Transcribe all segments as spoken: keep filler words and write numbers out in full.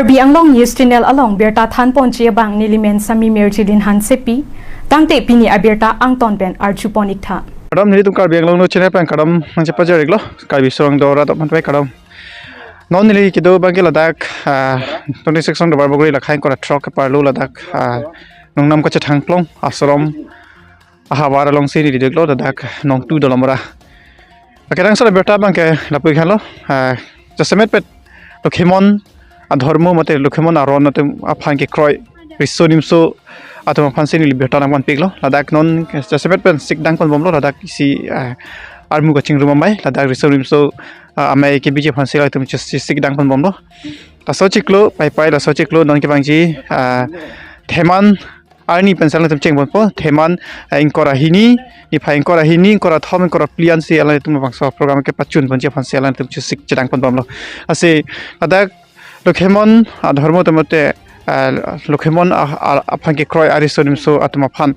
Karbi Anglong News Channel along birta thanponji abang nelimen Sami Mirjilin Hansepi, tangte pini abirta angton pen arjupon iktha. Kardom, nelitum Karbi Anglong News Channel pen kardom nangchepajir-iklo, Karbi Surangdor arat aphan pen kardom. Non neli kedo abangke ladak, ah, twenty-six Song Duarbagori lakhai ingkoi ra throk keparlo ladak, ah, Nongnam Kachethangplong Ashram ahavar alongsi neli diklo ladak Nongtu Dolamara. Oke, langsung birta abangke lapu-ik thanlo, ah, jasemet pet Lokhimon adhormo mate Lokhimon aron atum aphan kekroi riso nimso atum aphansi neli birta nangpanpiklo. Ladak non jasemet pen sikdang ponbomlo ladak isi, ah, armu kachingrum amei, ladak riso nimso, ah, amei kebiji aphansi latum chis-, sikdang ponbomlo. Laso chiklo, paipai laso chiklo non kevangji, ah, Theman arni pensi alangtum chengponpo, Theman, eh, ingkoi ra hini, niphai ingkoi ra hini, ingkoi ra thom, ingkoi ra phli ansi alangtum bangso program kepachunponji aphansi alangtum chesik chedang ponbomlo. Lasi ladak Lokhimon adhormo atum mate, eh, Lokhimon a, a, aphan kekroi ariso nimso atum aphan,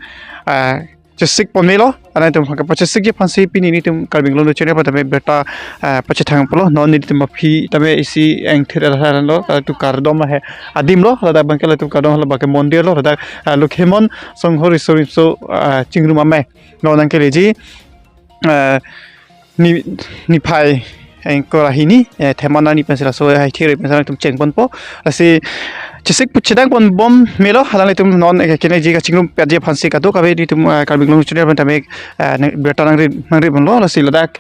eh, chesik ponmelo, alangtum aphan kepachesikji aphansi pini nelitum Karbi Anglong News Channel pen tame birta, eh, pachethang pulo, non nelitum aphi tame isi engthir alanlo, ladak tu kardom ahe adimlo, ladak abangke ladak tu kardom hala abangke mondirlo, ladak, eh, Lokhimon Songho riso nimso, eh, chingrum amei. Non nangkeleji, eh, ni, niphai ingkoi ra hini, eh, Theman arni pensi laso hai thir pensi alangtum chengponpo. Lasi chesik pu chedang ponbom melo, alanglitum non, eh, keneji kachingrum petji aphansi kadokave nelitum, eh, Karbi Anglong News Channel pen tame, eh, nang, birta nangri, nangri ponlo, lasi ladak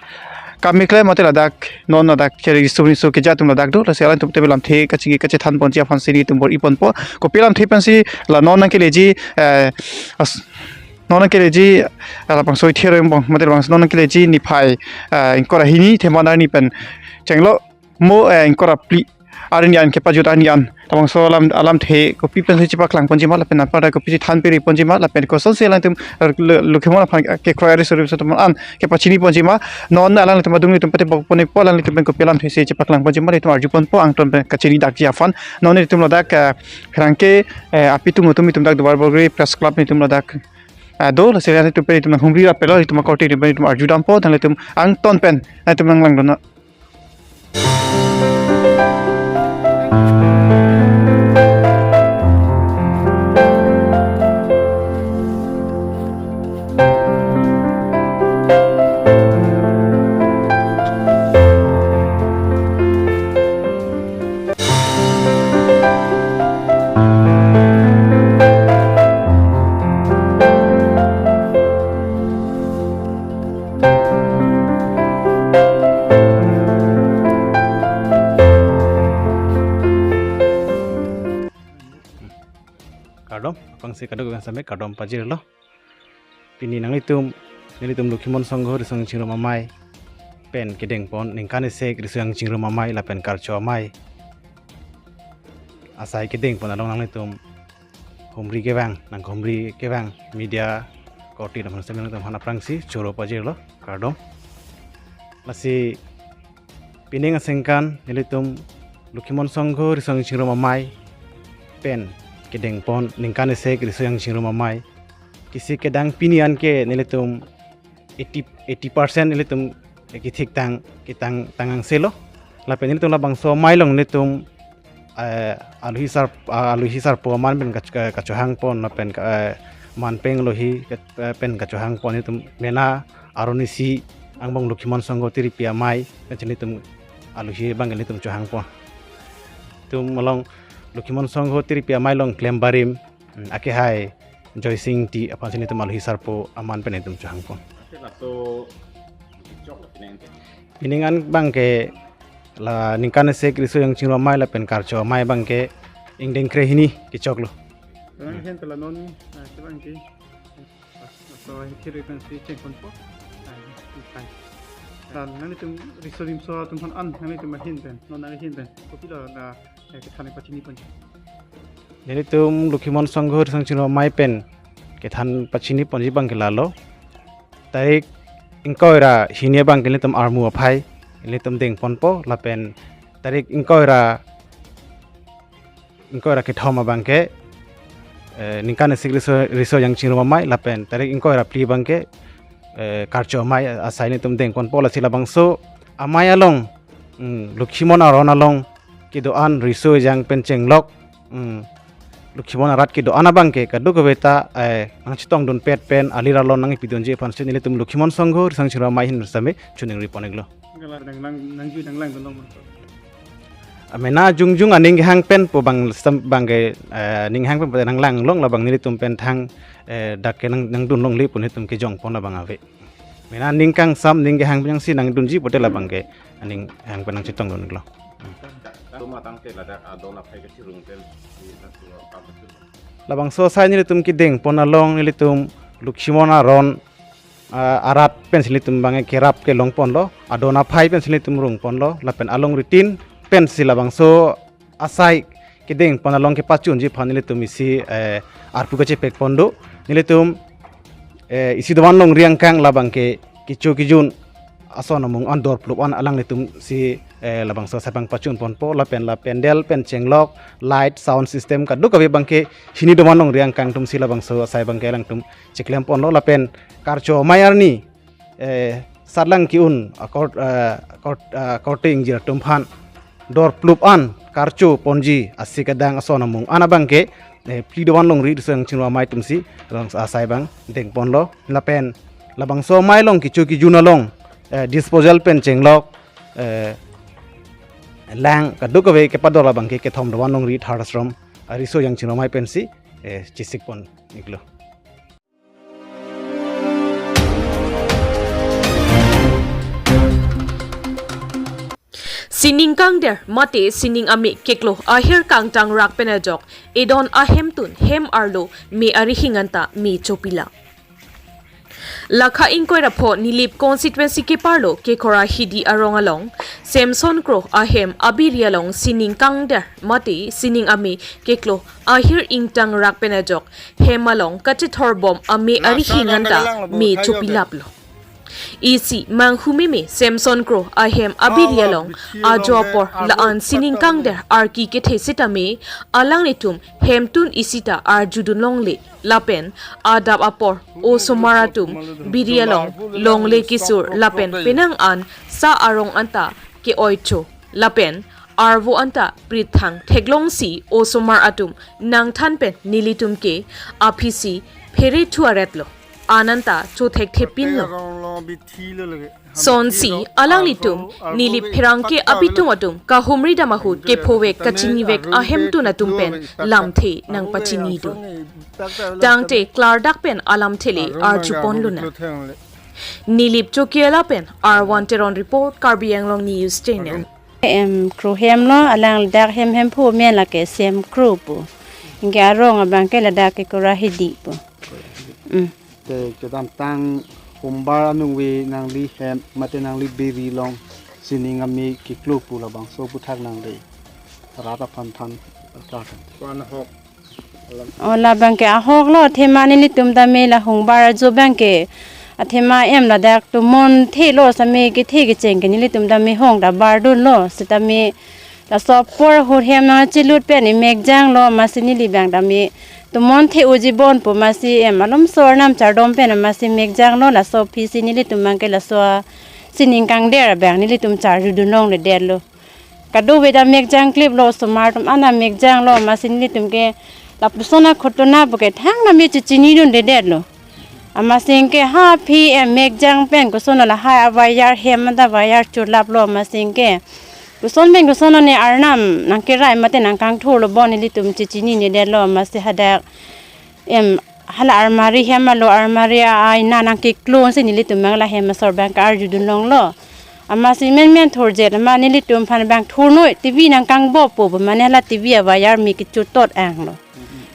kam keklem mate ladak non ladak cheri suri so keja atum ladak do, lasi alangtum tame lamthe kachingki kachethanponji aphansi nelitum bor-iponpo. Kopi alamthe pensi la non nangkeleji, eh, as-, non nangkeleji, eh, labangso thir angbong mate labangso non nangkeleji niphai, eh, ingkoi ra hini Theman arni pen chenglo mo, eh, ingkoi ra phli arni an kepajut arni an. Labangso alam, alamthe kopi pensi chepaklangponji ma lapen anparta kopisi thanpiriponji ma lapen kosonsi alangtum, eh, Lo-, Lokhimon aphan kekroi ariso nimso atum an kepachiniponji ma. Non alanglitum adung nelitum pate bokpon-ikpo, alanglitum pen kopi alamthesi chepaklangponji ma nelitum arjuponpo angton pen kachinidakji aphan. Non nelitum ladak, eh, pherangke, eh, apitung atum nelitum dak Duarbagori Press Club nelitum ladak, eh, do, lasi nelitum pen nelitum nanghumri rapetlo, nelitum akorte nelitum pen nelitum arjudampo, nelitum angton pen nelitum nanglangdun. Kardom, aphrangsi kadokave tame kardom pajirlo. Pini nanglitum, nelitum Lokhimon Songho Riso Angjing Chingrum Amei pen kedengpon ningkan isi Riso Angjing Chingrum Amei lapen Karcho Amei asai kedengpon along nanglitum humri kevang, nanghumri kevang media korte atum aphan nanglitum aphan aphrangsi choro pajirlo, kardom. Lasi pining aningkan nelitum Lokhimon Songho Riso Angjing Chingrum Amei pen kedengpon ningkan isi Riso Angjing Chingrum Amei kisi kedang pini anke nelitum eighty, eighty percent nelitum kethik tang, ketang tang angselo. Lapen nelitum labangso amei along nelitum, eh, aluhi sar, ah, aluhi sarpo aman pen kach-, eh, kachohangpon lapen ka-, eh, manpeng aluhi ka-, eh, pen kachohangpon nelitum mena aron isi angbong Lokhimon Songho Tiripi Amei pen nelitum aluhi abang nelitum chohangpon. Itum along Lokhimon Songho Tiripi Amei along klem barim, hmm, akehai Joysing Ingti aphansi nelitum aluhi sarpo aman pen nelitum chohangpon. Laso chok la pineng ke. Pining an abangke la ningkan isi Riso Angjing Chingrum Amei lapen Karcho Amei abangke ingdeng krehini kechoklo. Penang hen pela non, ah, kevang ke. So, kiri kan si chengponpo. Ah, fine. Dan nanglitum riso nimso atum aphan an, nanglitum ahin pen, non ahin pen. Kopilo la, eh, kethan pachiniponji. Nelitum Lokhimon Songho Riso Angjing Chingrum Amei pen kethan pachiniponji abangke lalo. Tarik ingkoi ra hini abangke nelitum armu aphai nelitum dengponpo lapen tarik ingkoi ra, ingkoi ra kethom abangke, eh, ningkan isi Riso, Riso Angjing Chingrum Amei lapen tarik ingkoi ra phli abangke, eh, Karcho Amei asai nelitum dengponpo. Lasi labangso amei along, mm, Lokhimon aron along kedo-an, riso ejang pen chenglok, mm, Lokhimon arat kedo-an abangke kadokave ta, eh, nangchetongdunpet pen alir alon nangpidunji aphansi nelitum Lokhimon Sangho Risang Chingrum Amei ahin sitame choningri pon-iklo. Nang, nang, nang, nang, nang, nang, nang, nang. Amena jongjong aning kehang pen pu bang sem-, bangke, eh, ning hang pen pu nanglanglong labang nelitum pen thang, eh, dak ke nang, nangdunlongle pu nelitum kejong pon labang ave. Mena ning kangsam ning kehang pen si nangdunji pute labangke aning hang pen nangchetongdun-iklo. Tuma tangte ladak adon aphai kachirung pen si nangtu kam kachirung. Labangso asai nelitum kedeng pon along nelitum Lokhimon aron, ah, arat pensi nelitum bangke kerap kelong ponlo, adon aphai pensi nelitum rung ponlo, lapen alongritin pensi labangso asai kedeng pon along kepachunji aphan nelitum isi, eh, arpu kachepek pon do. Nelitum, eh, isi dovan longri angkang labangke kecho kejun ason amung an dor plup an alanglitum si, eh, labangso asai abang pachun ponpo lapen la pandal pen chenglok, light, sound system kadokave abangke hini dovan longri angkang atum si labangso asai abangke alangtum cheklem ponlo lapen karcho amei arni, eh, satlang ke-un akor, eh, akor, eh, akorte ingjir atum aphan dor plup an karcho ponji asi kedang ason amung an abangke, eh, phli dovan longri Risang Chingrum Amei atum si labangso asai abang deng ponlo lapen labangso amei along kecho kejun along, eh, disposal pen chenglok, eh, lang kadokave kepador abangke kethom dovan longri Thar Ashram, ah, Risang Chingrum Amei pensi, eh, chesik pon-iklo. Sining kangder mate sining ame keklo ahir kangtang rak pen ajok edon ahemtun hem arlo me arihing anta me chopila. Lakha ingkoi ra pho Nilip constituency keparlo Kekhora Hidi arong along Samson Kro ahem abiri along sining kangder mate sining ame keklo ahir ingtang rak pen ajok hem along kachethor bom ame arihing anta me chopilaplo. Isi manghu meme Samson Kro ahem abiri along ajo apor la-an sining kangder arki kethe sitame alanglitum hemtun isi ta arjudunlongle lapen adap apor osomar atum biri along longle kesur lapen penang an sa arong anta ke-oicho lapen arvo anta prithang theklongsi osomar atum nangthan pen nelitum ke aphisi phere thuaretlo, an anta chothekthepinlo. Sonsi alanglitum Nilip pherangke abitung atum kahumri dam ahut kephowek kachinivek ahemtun atum pen lamthe nangpachinidun. Tangte klardak pen alamthe le arjuponlonang. Nilip Chokihola pen R one Teron report, Karbi Anglong News Channel. Em, Kro hem lo, alang ladak hem hemphu amen lake Sem Kro pu. Anke arong abangke ladak Kekhora Hidi pu. Mm. Te kedamtang humbar anung ave nangli hem mate nangli biri along sining ame keklo pu labangso aputhak nangli rat aphan than, than. Ko-an ahok? O labangke ahok lo, athema nelitum tame la humbar ajo abangke athema em ladak tomon thelo sitame kethe kecheng ke nelitum tame hong ta bardunlo sitame laso apor ahut hem nangchelut pen emekjanglo, amatsi neli abang tame tomon the-oji bon pu amatsi em alom sor nam chardom pen amatsi mekjanglo, laso aphisi nelitum abangke laso sining kangder abang nelitum charjudunlongledetlo. Kadokave ta mekjang kliplo, osomar atum an ta mekjanglo, amatsi nelitum ke lapuson akhutona puke thang tame chechinidundedetlo. Amatsi anke ha aphi em mekjang pen kosonlo lahai a-wire hem anta wire churlaplo, amatsi anke koson pen kosonlo ne arnam nangkerai mate nangkangthurlo bon nelitum chechinidetlo, amatsi hadak em hala almari hem alo almari a-aina nangkeklongsi nelitum abang la hem asor abang ka-arjudunlonglo. Amatsi menmen thurjet amat nelitum aphan abang thurnoi T V nangkangbop pu pu mane hala T V a-wire me kechotot anglo.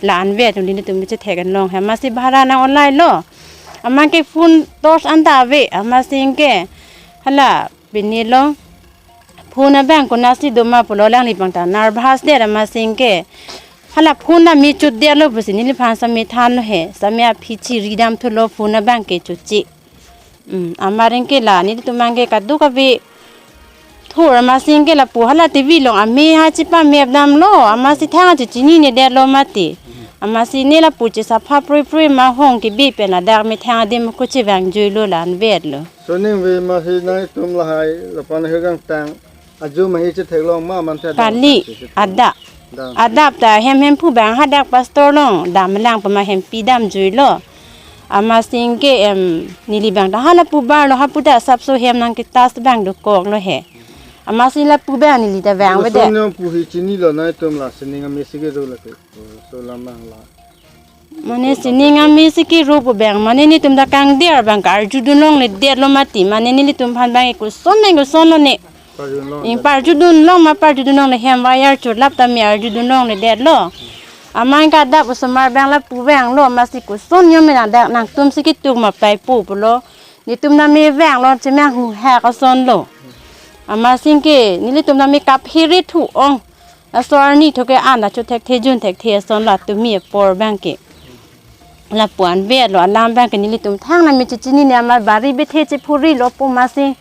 La-anvet nelitum chetheklong he amatsi bhara nang-olailo. Amatke phone torch anta ave amatsi anke hala pini lo phone abang konatsi doma pulo alangli abang ta nervous det amatsi anke hala phone ta me chotdetlo pusi neliphan sitame thanlo he, sitame aphi chiri damthulo phone abangke choche. Mm, amat anke la nelitum abangke kadokave thur amatsi anke lapu hala T V along ame ha chepamep damlo, amatsi thang chechinidetlo mati. Amatsi ne lapu chesapha proipro ma hong kebi pen ladak methang adim ko chevangjuilo, la-anvetlo. Soningve amatsi nangtum lahai lapu-an ahir kangtang Ajo mahi chetheklong ma manthe adap kali, si chetheklong. Adap. Dam. Adap ta hem hemphu abang hadak pastor along damlang pama hempi damjuilo. Amatsi ke em neli abang ta hala pu barlo, hapu ta asapso hem nangketas abang dokoklo he. Amatsi lapu abang neli ta vang avedet. Lason pu hi chinilo, nangtum la sining amisi kero lake. So lamang la. Mane sining amisi kero pu abang, mane netum ta kangder abang ke arjudun longledetlo mati, mane nelitum aphan abang ke koson ne koson lo ne. Parjudun long. Ing parjudun long ma, parjudun longle hem wire churlap tame arjudun longledetlo. Amat ke adap osomar abang lapu abanglo, amatsi koson niyo me nang dak nangtum si ketuk ma paipo pulo. Netum tame vanglo chemang hu hak asonlo. Amatsi ke nelitum tame kaphere thu-ong. Laso arni thu ke an ta chothekthe junthekthe ason latum apor abang ke. Lapu-an vetlo alam abang ke nelitum thangnat me chechinine, amat bari bethe chephurilo pu amatsi.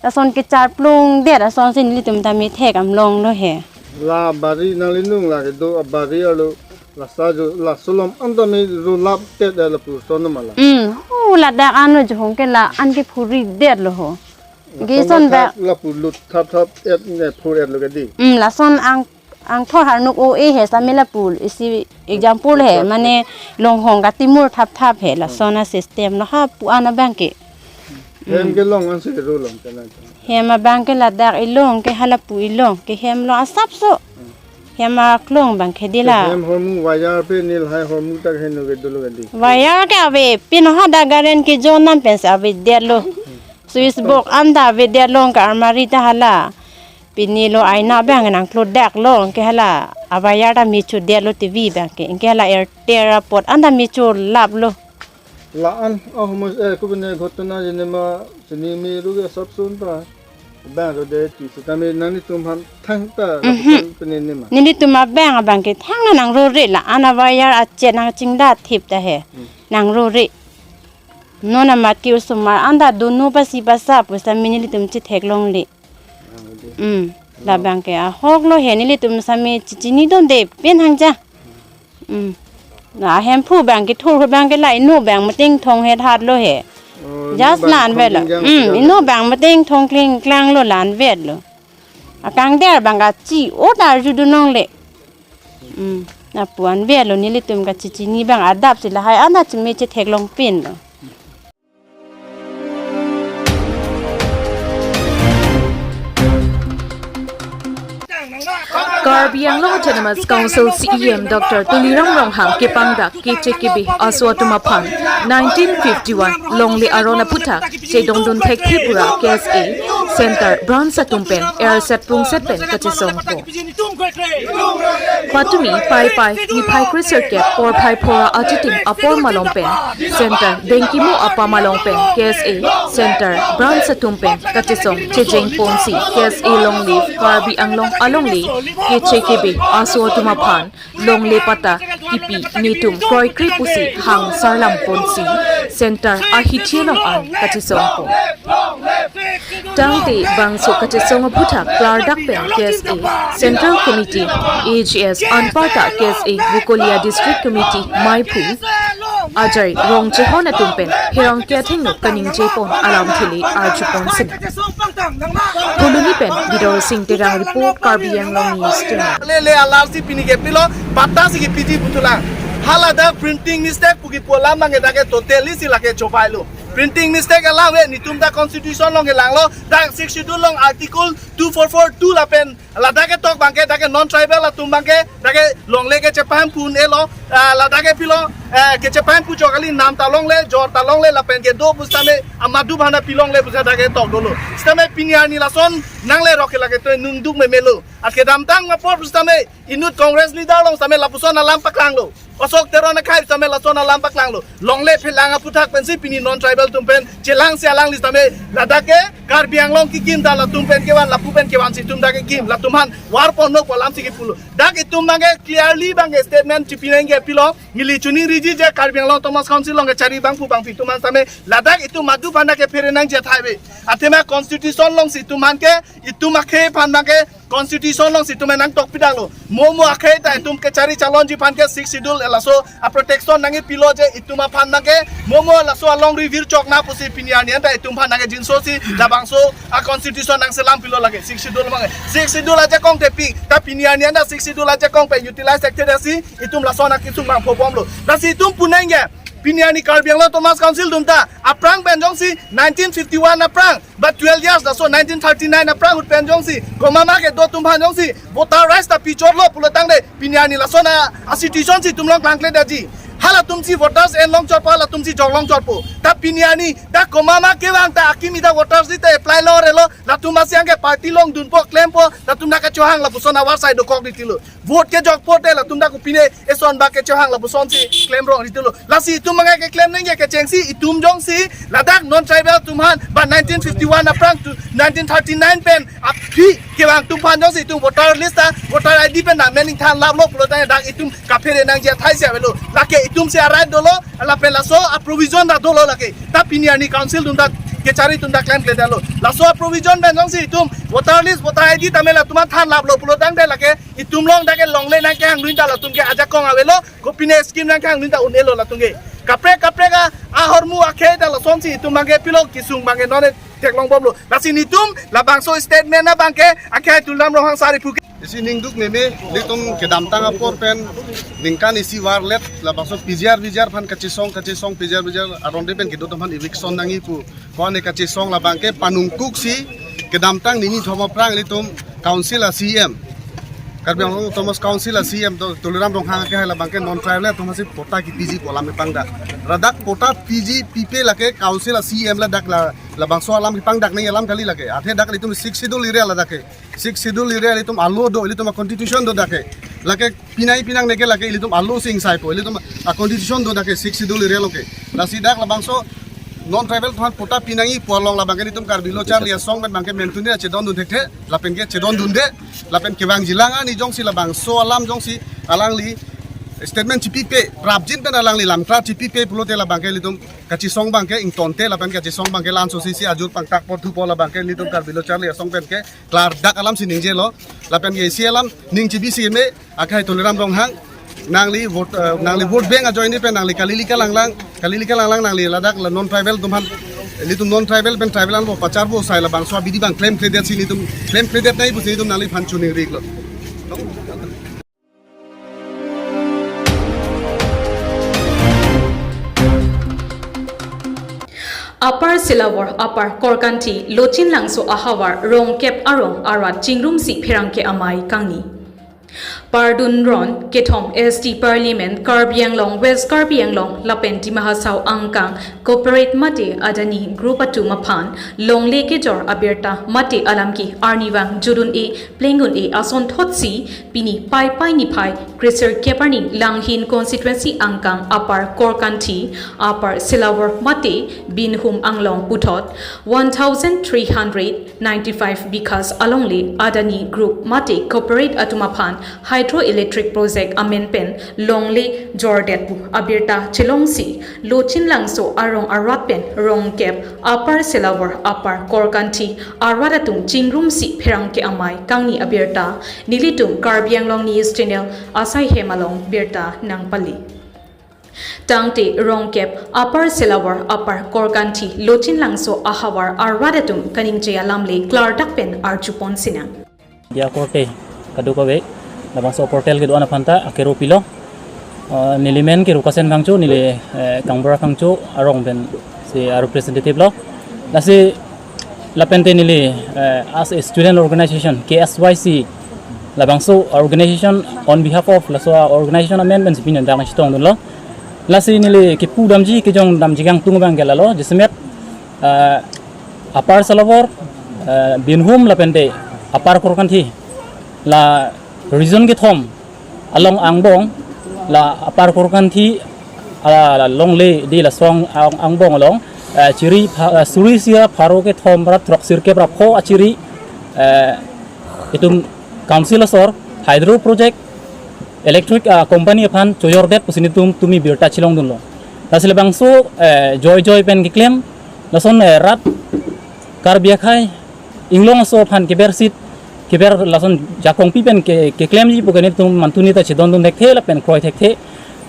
Lason kecharplungdet asonsi nelitum tame thek-am longlo he. La bari nanglinung la kedo abari arlo, la sa jo, laso along an tame rolaptet lapuson ma la. Hmm, hu ladak ano johong ke la an kephuridetlo ho. Lason gison ba thap lapu lut thapthap et ne phur-etlo ke di. Hmm, lason ang, angthor harnuk o-e he sitame lapu isi example he, mane longhong katimur thapthap he, lason a-system lo hapu-an abang ke. Hem kelong ansi kerolong ke nang. Hem abang ke ladak ilong ke halapu ilong ke hem lo asapso. Hem aklong abang ke di la. Hem hormu wire pe neli hai hormu tak heno ke dolo ke di. Wire ke ave, pin hadak current kejon nam pensi avedetlo. Switch box an ta avedetlo, ke almirah ta hala. Pini lo aina abang nangklodaklo, ke hala a-wire ta mechudetlo, T V abang ke. Ke hala Airtel apot an ta mechulaplo. La-an ahormu, eh, kubene ghotona jenema sini mi ruge sab sun ta. Abang rode ti sitame nanglitum aphan thangta Mhm. lapuson penenema. Nelitum abang abang ke thangnat nangrore, la-an a-wire achet nangchingda thip ta he. Hmm. Nangrore. Non amat ke osomar an ta dono pasi pasa pu sitame nelitum chetheklongle. Ah, de. Hmm. Labang ke ahoklo he, nelitum sitame chechinidunde pen hangja. Hmm. La hemphu abang ke thur abang ke la inut abang meting thong het hatlo he. Oh, just inut abang la-an thong vetlo. Klingjang Hmm, sila inut abang meting thong klingklanglo, la-an vetlo. Akangder abang kachi-o ta arjudun longle. Hmm. Lapu-an vetlo, nelitum kachechini abang adap si lahai an ta cheme chetheklong pinlo. Karbi Anglong Autonomous Council C E M Doctor Tuliram Ronghang kepangdak Keche Kebe aso atum aphan nineteen fifty-one longle aron aphuthak chedondun thekthe pura K S A Centre Branch atum pen erset prungset pen kachesongpo. Patumi Paipai niphai kre sirkep porphai phora achitim apor malom pen Centre Bengkimo apam along pen K S A Centre Branch atum pen kachesong chejeng ponsi K S A longle Karbi Anglong alongle Keche Kebe aso atum aphan longle patta kipi netum kroikre pusi hang sarlam ponsi Centre ahithi along an kachesongpo. Tangte bangso kachesong aphuthak klardak pen K S A Central Committee, A G S, anparta K S A Bokolia District Committee maiphu Ajai Rongchehon atum pen Pherangke athengno kaningje pon alamthe le arjupon sina. Phuloni pen Bidor Sing Terang report, Karbi Anglong News Channel. Le le alarsi pini ke pilo, patta si kipiji putulang. Haladak printing mistake pu kipu alam abang ke dak ke totally si lake chobailo. Printing mistake alam ave, netum ta constitution along kelanglo, dak Sixth Schedule along article two four four two lapen ladak ketok abang ke, dak ke non tribal atum abang ke, dak ke longle kechepahemphu un-elo, ah, ladak ke pilo, eh, kechepahemphu chok kali, nam ta longle, jor ta longle, lapen kedo pusitame, amadu bhana pilongle pusi dak ketok dolo. Sitame pini arni lason nanglerok ke lake toi nungduk memelo. At kedamtang apor pusitame, inut Congress leader along sitame lapuson alam paklanglo. Ashok Teron akhei sitame lason alam paklanglo. Longle phelang aphuthak pensi pini non tribal atum pen chelangsi alangli sitame ladak ke Karbi Anglong kikim ta latum pen kevan, lapu pen kevansi itum dak kekim, latum aphan varpon nokpo alamsi kipulo. Dak itum abang ke clearly abang ke statement chipinangji pilo, neli chiningriji je Karbi Anglong Autonomous Council along kechari bangphu bangphi atum aphan sitame ladak itum madu aphan dak ke phere nangji athai ave. Athema constitution alongsi itum aphan ke, itum akhei aphan abang ke Constitution alongsi itum nangtok pidaklo. Mo mo akhei ta itum kechari chalonji aphan ke Sixth Schedule laso a protection nangkepilo je itum aphan nangke mo mo laso alongri virchok na pusi pini arni anta itum aphan nangke jinso si labangso a constitution nangselam pilo lake Sixth Schedule abang. Sixth Schedule ajakong te pi ta pini arni anta Sixth Schedule ajakong pen utilize thekthe si itum laso nangkesung bang phobomlo. Lasi itum punangke pini arni Karbi Anglong Autonomous Council atum ta aphrang pen jongsi nineteen fifty-one aphrang ba twelve years laso nineteen thirty-nine aphrang ahut pen jongsi komat ma kedo atum aphan jongsi voter rights ta pichotlo pulotangte pini arni lason a situation si itum along klangkledetji. Halatum si voters en longchotpo, halatum si jok longchotpo. Ta pini arni ta komat ma kevang ta akimi ta voters list ta apply longlo, latum masi anke party along dunpo klempo, latum ta kachohang lapuson awar sai dokok ditilo. Vote kejok pote latum ta kopine eson ba kechohang lapuson si klemrong ditilo. Lasi itum abang keklem nangji kechengsi itum jongsi ladak non tribal atum aphan ba nineteen fifty-one aphrang to nineteen thirty-nine pen aphi kevang atum aphan jongsi itum voter list ta voter I D pen nangmen ingthan laplo pulotangte dak itum kaphere nangji athai si avelo. Lake itum si a right dolo, lapen laso a provision ta dolo lake. Ta pini arni council atum ta kechari atum ta klemkledetlo. Laso a provision pen jongsi itum voter list voter I D ta mela atum aphan than laplo pulotangte lake itum along dak ke longle nangkehangdun ta latum ke ajakong avelo, kopine scheme nangkehangdun ta un-elo latum ke. Kaprek kaprek a ahormu akhei ta lasonsi itum abang ke pilo kesung abang ke non theklongbomlo. Lasi netum labangso statement abang ke akhei Tuliram Ronghang sar iphu ke. Isi ningduk meme, ilitum kedamtang apor pen ningkan isi varlet labangso P G R V G R aphan kachesong kachesong P G R V G R aron de pen kedo atum aphan eviction nangji pu. Ko-an kachesong labang ke panungkuk si kedamtang nini thom aphrang ilitum council a C E M, Karbi Anglong Autonomous Council a C E M to Tuliram Ronghang ke hai labang ke non tribal atum aphansi patta kepiji pu alam kepangdak. Ladak patta piji pipe lake council a C E M ladak la labangso alam kepangdak nangji alam kali lake. Athe dak ilitum Sixth Schedule area ladak ke. Sixth Schedule area ilitum alo do, ilitum a constitution do dak ke. Lake pinai pinang neke lake ilitum alo si ingsaipo, ilitum a constitution do dak ke Sixth Schedule area along ke. Lasi dak labangso non tribal atum aphan patta pi nangji pu along labang ke ilitum Karbi Lo Charli Asong pen abang ke mentun de chedondun thekthe, lapen ke chedondunde, lapen kevangjilang ani jongsi labangso alam jongsi alangli statement chipipe, prapjin pen alangli lamklar chipipe pulote labang ke ilitum kachesong abang ke ingtonte lapen kachesong abang ke lanso si si ajur pangtak por thupo labang ke ilitum Karbi Lo Charli Asong pen ke klardak alam si ningjelo. Lapen ke isi alam ning chibi si me akhei Tuliram Ronghang nangli vote, eh, nangli vote bank ajoine pen nangli kali lika langlang, kali lika langlang nangli ladak la non tribal atum aphan, ilitum non tribal pen tribal anbo pacharbo sai labangso abidi abang klemkledet si ilitum klemkledet nangji pusi ilitum nangliphan choningri-iklo. Upper Silawar, Upper Korkanthi, Lochin Langso ahavar Rongkep arong arat chingrumsi pherangke amei kangni. Pardun ron kethom S T Parliament, Karbi Anglong, West Karbi Anglong lapen Dima Hasao angkang corporate mate Adani Group atum aphan longle kejor abirta mate alam ke arnivang judun-e plengdun-e asonthotsi pini Paipai niphai kresirkep arni Langhin constituency angkang Upper Korkanthi, Upper Silawar mate Binhum Anglong puthot one thousand three hundred ninety-five bighas alongle Adani Group mate corporate atum aphan hydroelectric project amen pen longle jordet pu abirta chelongsi Lochin Langso arong arat pen Rongkep, Upper Silawar, Upper Korkanthi arat atum chingrumsi pherangke amei kangni abirta nelitum Karbi Anglong News Channel asai hem along birta nangpali. Tangte Rongkep, Upper Silawar, Upper Korkanthi, Lochin Langso ahavar arat atum kaningje alam le klardak pen arjupon sinang. Dia korte kadokave labangso portal kedo-an aphanta akero pilo. Eh, neli men ke Rukasen Phangcho, neli, eh, Kangbura Phangcho arong pensi a representative lo. Lasi lapente neli, eh, as a student organization, K S Y C, labangso organization on behalf of laso organization amen pensi pini nangchetongdunlo. Lasi neli kepu damji kejong damji kangtung abang ke lalo, jasemet, eh, Upper Silawar, eh, Binhum lapente Upper Korkanthi, la region kethom along angbong, la Upper Korkanthi, la, la longle di laso ang-, angbong along, eh, chiri pha-, eh, suri sia pharo kethom ra throksirkep ra pho achiri, eh, itum council asor hydro project electric, ah, company aphan chojordet pusi nelitum tumi birta chelongdunlo. Lasi labangso, eh, joi joi pen keklem, lason, eh, rat Karbi akhei inglong aso aphan kebersit keber lason jakong pi pen ke, keklemji pu ke netum manthu neta chedondun thekthe lapen kroi thekthe.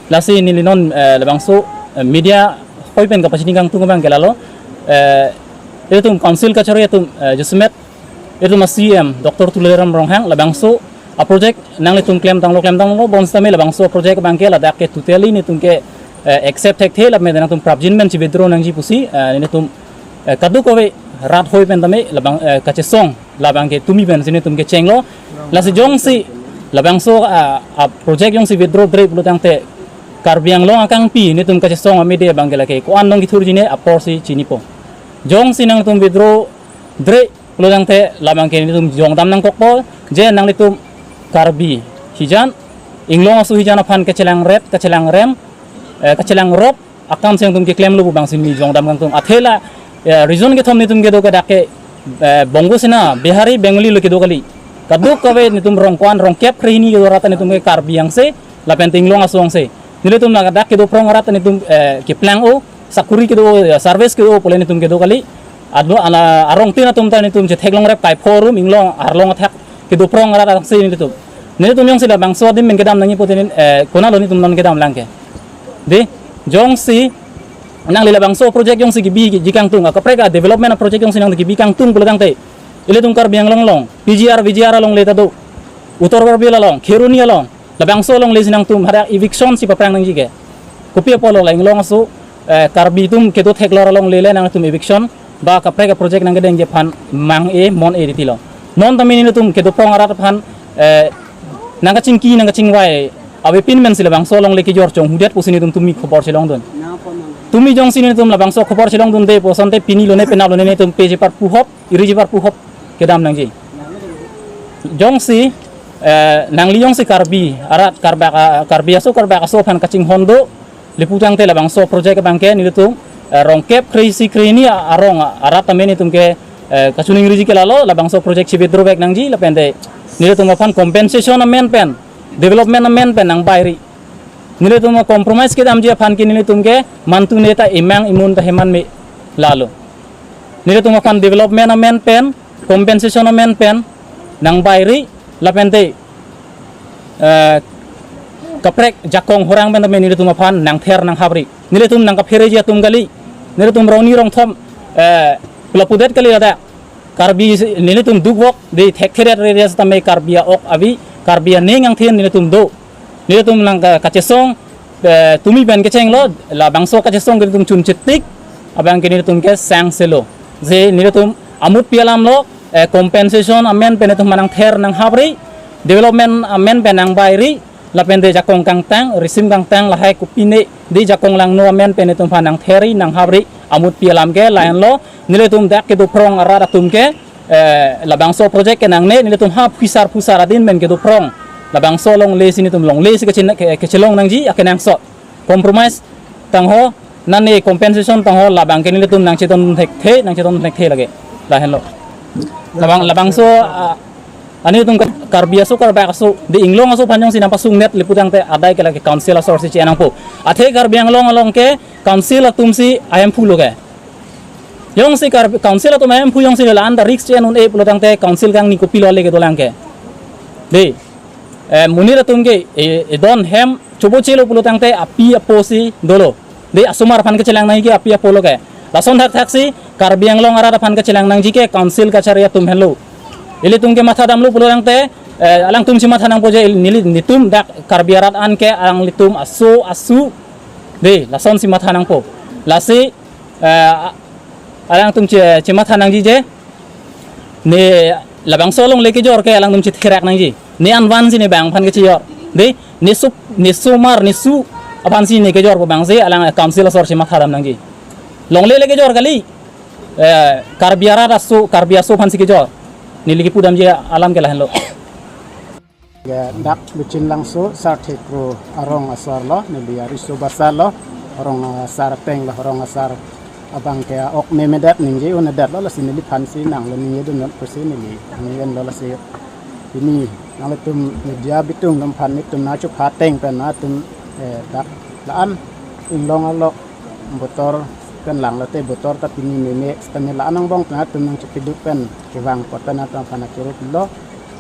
Lasi neli non, eh, labangso, eh, media hoi pen kapachini kangtung abang ke lalo, eh, itum council kachari atum, eh, jasemet itum a-C E M Doctor Tuliram Ronghang labangso a-project nanglitum klemtanglo klemtanglo bonsitame labangso a-project abang ke ladak ke totally netum ke, eh, accept thekthe lapen nangtum prapjin pen chi-withdraw nangji pusi, eh, netum, eh, kadokave rat hoi pen tame labang, eh, kachesong labang ke tumi pensi netum kechenglo. Lasi jongsi labangso, ah, a-project jongsi withdraw dre pulo tangte Karbi Anglong akangpi netum kachesong amide abang ke lake ko-an nong kithurji ne aporsi chinipo. Jongsi nangtum withdraw dre pulo tangte labang ke netum jongdam nangkokpo je nanglitum Karbi hijan, Inglong aso hijan aphan kachelang ret, kachelang rem, eh, kachelang rop akam si nangtum keklemlo pu bangsi neli jongdam kangtung. Athe la, eh, reason kethom netum kedo ke dak ke, eh, Bongo Sena, Bihari, Bengali lo kedo kali. Kadokave netum rong ko-an rong kep kre hini kedo rat netum ke Karbi angse, lapen te Inglong aso angse. Nelitum ladak kedo phrong rat netum, eh, keplang-o, sakuri kedo, eh, service kedo pule netum kedo kali. Ado ala arong tin atum ta netum chetheklong rep kai pho arum Inglong arlong athak kedo phrong rat angse nelitum. Nelitum jongsi labangso adim pen kedam nangji pute nen, eh, konatlo netum non kedam lang ke. Dei, jongsi nangli labangso project jongsi kebi ji kangtung, akaprek a-development a-project jongsi nangli kebi kangtung pulo tangte, ilitum Karbi Anglong along P G R, V G R alongle ta do, Uttar Karbi along, Kheroni along, labangso alongle si nangtum hadak eviction si paphrang nangji ke. Kopi apotlo la Inglong aso, eh, Karbi atum kedo theklong alongle le nangtum eviction ba kaprek a-project nangkedengji aphan mang-e mon-e ritilo. Non tame netum kedo phrong arat aphan, eh, nangkachingki nangkachingvai avepin pensi labangso alongle kejor chonghudet pusi netum tumi khobor chelongdun. Tumi jongsi netum labangso khobor chelongdunde pu asonte pini lone penap lone netum peji par puhop, iriji par puhop kedam nangji. Jongsi, eh, nangli jongsi Karbi arat Karbak, ah, Karbi aso Karbak aso aphan kachinghon do, lapu tangte labangso project abang ke nelitum, eh, rong kep kre isi kre hini arong arat tame netum ke, eh, kachiningriji ke lalo, labangso project si withdraw back nangji lapen te nelitum aphan compensation amen pen, development amen pen nangbairi. Nelitum compromise kedamji aphan ke nelitum ke manthu neta imang imun ta heman me lalo. Nelitum aphan development amen pen, compensation amen pen nangbairi lapen te, eh, kaprek jakong horang pen tame nelitum aphan nangther nanghapri. Nelitum nangkaphereji atum kali. Nelitum rongni rongthom, eh, pelapudet kali ada. Karbi si, nelitum dukvok dei, thektheret rere tame Karbi a-ok avi, Karbi aning angthin nelitum do. Nelitum nangka, kachesong, eh, tumi pen kechenglo, labangso kachesong ke nelitum chun chetik abang ke nelitum ke sangselo. Je nelitum amut pi alam lo, eh, compensation amen pen netum aphan nangther nanghapri, development amen pen nangbairi, lapen te jakong kangtang, risim kangtang lahai kopine, dei jakong langno amen pen netum aphan nangtherri nanghapri, amut pi alam ke lahenlo, nelitum dak kedo phrong arat atum ke, eh, labangso project ke nangne, nelitum ha phusar phusar adin pen kedo phrong. Labangso alongle si netum longle si kechin-, ke-, kechelong nangji akenangsot. Compromise tangho, nane compensation tangho, labang ke nelitum nangchedon thekthe, nangchedon thekthe lake. Lahenlo. Labang, labangso, ah, ani tum Karbi aso Karbak aso, dei Inglong aso aphan jongsi nangpasungdet lapu tangte adai ke lake council asor si che-en nangpo. Athe Karbi Anglong along ke council atum si ahemphu lo ke. Jongsi Karbi council atum ahemphu jongsi la-an ta risk che-en un-e pulo tangte council kangni kopilo le kedolang ke. Dei. Eh, monit atum ke, eh, edon hem chobochelo pulo tangte api apo si dolo. Dei asomar aphan kechelang nangji ke api apo lo ke. Lason thakthak si Karbi Anglong arat aphan kechelang nangji ke council kachari atum henlo. Ilitum ke matha damlo pulo tangte, eh, alangtum si matha nangpo je il-, neli netum dak Karbi arat an ke alanglitum aso asu. Dei, lason si matha nangpo. Lasi, eh, alangtum che, chematha nangji je. Ne labangso alongle kejor ke alangtum chetherak nangji. Ne anvan si ne bang aphan kechejor. Dei, ne sup, ne sumar, ne su aphan si ne kejor pu bang si alang council asor chematha dam nangji. Longle le kejor kali. Eh, Karbi arat aso, Karbi aso aphan si kejor. Neli kepudamji alam ke lahenlo. Ya, dak Bichinlangso Sarthe Kro arong asar lo, neli ariso basa lo, arong asar ateng lo, arong asar abang ke ok memedet ningje un'edet lo, lasi neliphan si nanglo ningjedun non pusi neli ningje lo lasi. Pini nanglitum media bitung atum aphan netum nangchepha ateng pen nangtum, eh, dak la-an Inglong along botor pen langlote botor ta pini meme sitame la-an angbong pen nangtum nangchepiduk pen kevang apot pen nangtum aphan akirut lo.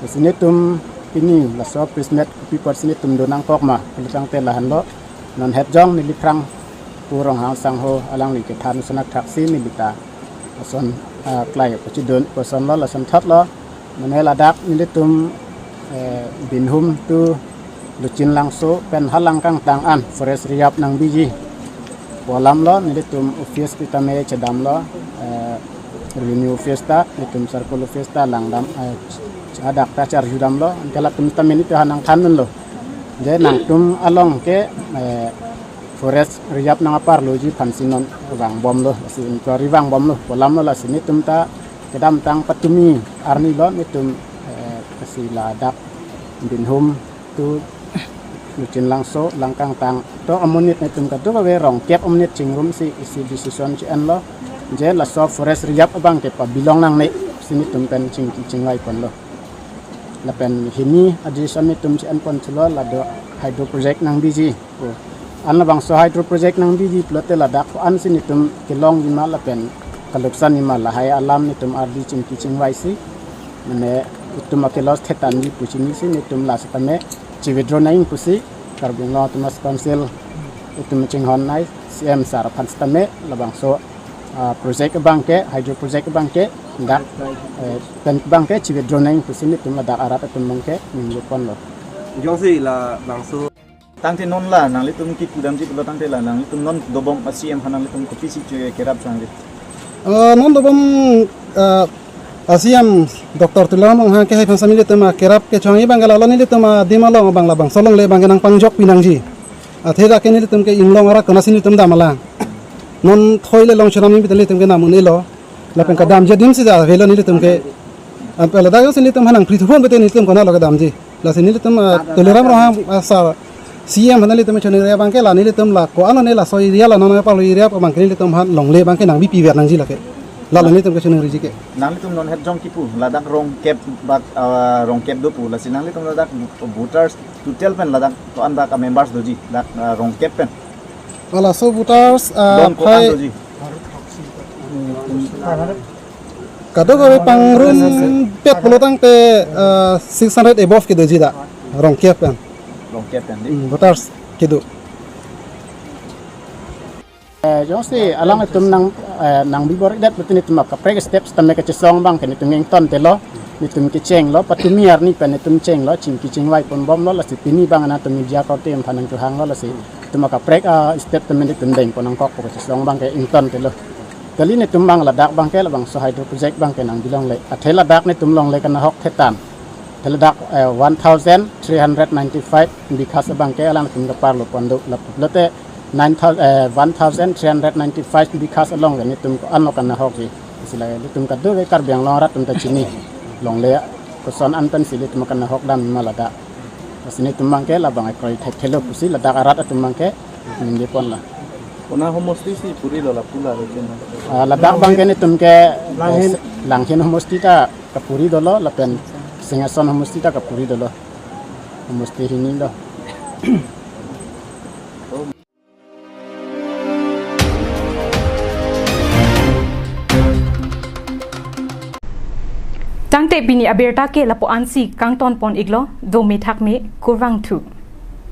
Si nelitum pini laso press meet kopi apotsi nelitum do nangkok ma pulotangte lahenlo, non het jong neliphrang pu Ronghang Sangho alangli kethan ason athaksi nelita ason, ah, klai pachidun pu asonlo, lason thotlo. Mane ladak nelitum, eh, Binhum to Luchinlangso pen ha Langkangtang an forest re-up nangbiji pu alamlo, nelitum office sitame chedamlo, eh, revenue office ta, nelitum circle office ta langdam, eh, ch-, hadak ta charjudamlo, anke latum sitame nelitum ha nangthandunlo. Je nangtum along ke, eh, forest re-up nang aparloji aphansi non vangbomlo, lasi inquiry vangbomlo pu alamlo, lasi nelitum ta kedamtang patumi arnilo nelitum, eh, lasi ladak Binhum to Luchinlangso, Langkangtang to amonit nelitum kadokave rongkep amonit chingrumsi isi decision chi-enlo. Je laso forest re-up abang ke pabelong nangne pusi nelitum pen chingki chingvai ponlo. Lapen hini a-decision nelitum chi-en pon thulo, lado hydro project nangbiji pu. An labangso hydro project nangbiji pulote ladak ko-ansi nelitum kelongji ma lapen kaloksanji ma, lahai alam nelitum ardi chingki chingvaisi, mane itum ake-loss thetanji pu chinisi nelitum la sitame chi-withdraw nang pusi Karbi Anglong Autonomous Council itum chinghon nai, C M sir aphan sitame labangso, ah, project abang ke, hydro project abang ke, dak, eh, pen abang ke chi-withdraw nang pusi nelitum ladak arat atum abang ke ningje ponlo. Jongsi labangso tangte non la nanglitum kipu damji pulotangte la nanglitum non dobom a-C M aphan nanglitum kopisi che kerap changji? Eh, non dobom, eh, a-C M Doctor Tuliram Ronghang ke hai aphan sitame nelitum akerap kechongji abang ke lalo nelitum adim along abang labangso longle abang ke nangpangjokpi nangji. Athe dak ke nelitum ke inglong arat konatsi nelitum dam alang. Non thoi le long chonam ni bit nelitum ke nam un-elo. Lapen kedamji adim si ja avelo nelitum ke. Anpe ladak jongsi nelitum ha nangpri thupon pute nelitum konatlo kedamji. Lasi nelitum, ah, Tuliram Ronghang, ah, sir, C M aphan nelitum choningri abang ke la nelitum la ko-an ne laso area la non parlo area abang ke nelitum aphan longle abang ke nangbipiver nangji lake. Lalo nelitum kechoningriji ke. Nanglitum non het jong kipu, ladak rongkep bak, ah, rongkep do pu, lasi nanglitum ladak voters total pen ladak ko-an dak a-members doji, dak, ah, rongkep pen. Laso voters, ah, Dong ko-an phai doji? Kadokave pangrumpet pulotangte, ah, six hundred above kedoji dak, rongkep pen. Rongkep pen di. Hmm, voters kedo. Eh, jongsi alanglitum nang, eh, nangbi bor-idet pulote nelitum akaprek step sitame kachesong abang ke nelitum ingtontelo, nelitum kechenglo, patumi arni pen nelitum chenglo, chingki chingvai ponbomlo, lasi pini abang nangtum media korte aphan nangkehanglo, lasi nelitum akaprek, ah, step sitame nelitum dengpon nangkok pu kachesong abang ke ingtontelo. Kali nelitum abang ladak abang ke labangso hydro project abang ke nangbelongle. Athe ladak nelitum longle kanahok thetan. Athe ladak, eh, one thousand three hundred ninety-five bighas abang ke alangtum kaparlo pon do. Lapulote nine thousand, eh, one thousand three hundred ninety-five bighas along ke nelitum ko-anlo kanahokji. Lasi la nelitum kadokave Karbi Anglong arat atum ta chini. Longle koson an pensi nelitum kanahok dam ma ladak. Lasi nelitum abang ke labang akroi thekthelo pusi ladak arat atum abang ke ningje ponlo. Kona homosti si purilo lapu la rojin? Ah, ladak abang ke nelitum ke, eh, Langhin. Langhin homosti ta kapuri dolo lapen Singhason homosti ta kapuri dolo. Homosti hini do. Tangte pini abirta ke lapu-ansi kangton pon iklo, dome thakme, kurvangthu.